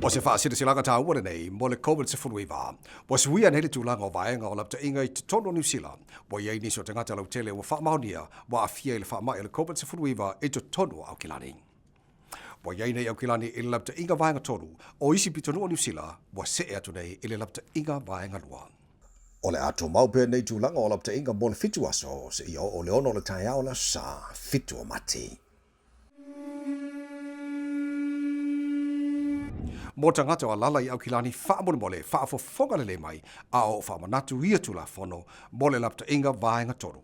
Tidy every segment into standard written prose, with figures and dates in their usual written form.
O se faasilasilaga taua lenei mo le Covid-19, ua suia nei le tulaga o vaega o lapataiga i totonu o Niu Sila, ua i ai nisi o tagata lautele ua faamaonia ua aafia i le faamai o le Covid-19 i totonu o Aukilani. Ua i ai nei Aukilani i le lapataiga vaega tolu, o isi pitonuu o Niu Sila ua see atu nei i le lapataiga vaega lua. O le a tumau pea nei tulaga o lapataiga mo le 7 aso seia oo i le 6 o le taeao o le Aso Sa, 7 o Mati. Mo tagata o alala i Aukilani faamolemole faafofoga lelei mai a o faamanatu ia Tulafono mo le lapataiga vaega tolu.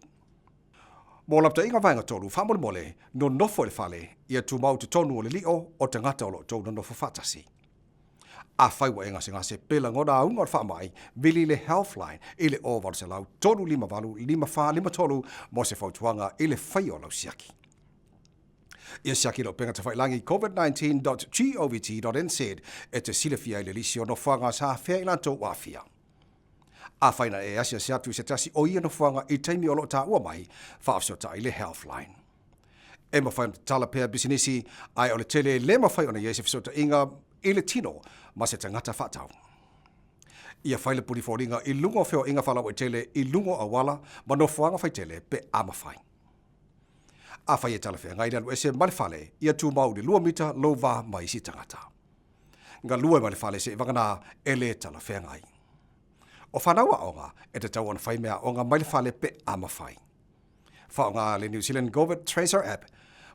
Mo lapataiga vaega tolu faamolemole nonofo i le fale ia tumau totonu o le lio o tagata o lo o tou nonofo faatasi. Afai ua e gasegase pe lagona auga o le faamai, vili le Healthline i le 0800 358 5453 mo se fautuaga i le faia o lau siaki. Ia siaki lau upega tafailagi covid19.govt.nz e te silafia ai le lisi o nofoaga sa afea i latou ua aafia. Afai na e asiasi atu i se tasi o ia nofoaga i taimi o lo o taua mai, faafesootai le Healthline. E mafai ona tatala pea pisinisi, ae o le tele e le mafai ona i ai se fesootaiga i le tino ma se tagata faatau. Ia fai le puni foliga i luga o feoaiga faalauaitele i luga o auala ma nofoaga faitele pe a mafai. Afai e talafeagai le alu ese ma le fale, ia tumau i le 2 mita lou va ma isi tagata. Galue ma le fale seivagana e le talafeagai. O fanau aoga e tatau ona fai meaaoga mai le fale pe a mafai. Faaaoga le New Zealand Covid Tracer app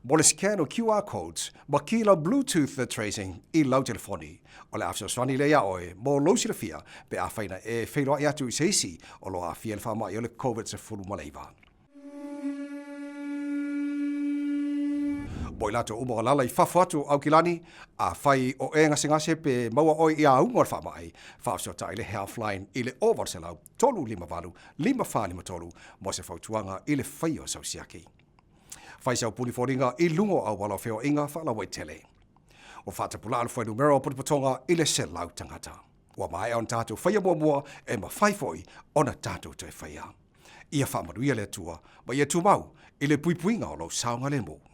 mo le scan o QR codes ma ki lau Bluetooth tracing i lau telefoni. O le a fesoasoani lea iā oe mo lou silafia pe afai na e feiloai atu i se isi o lo o aafia i le faamai o le Covid-19. Mo i latou uma o alala i fafo atu o Aukilani, afai o e gasegase pe maua oe i auga o le faamai, faafesootai le Healthline i le 0800 358 5453 mo se fautuaga i le faia o sau siaki. Fai sau puni foliga i luga o auala o feoaiga faalauaitele. Ua faatapulaa le fuainumera o potopotoga i le 100 tagata. Ua maea ona tatou faia muamua e mafai foi ona tatou toe faia. Ia faamanuia le Atua ma ia tumau i le puipuiga o lou saogalemu.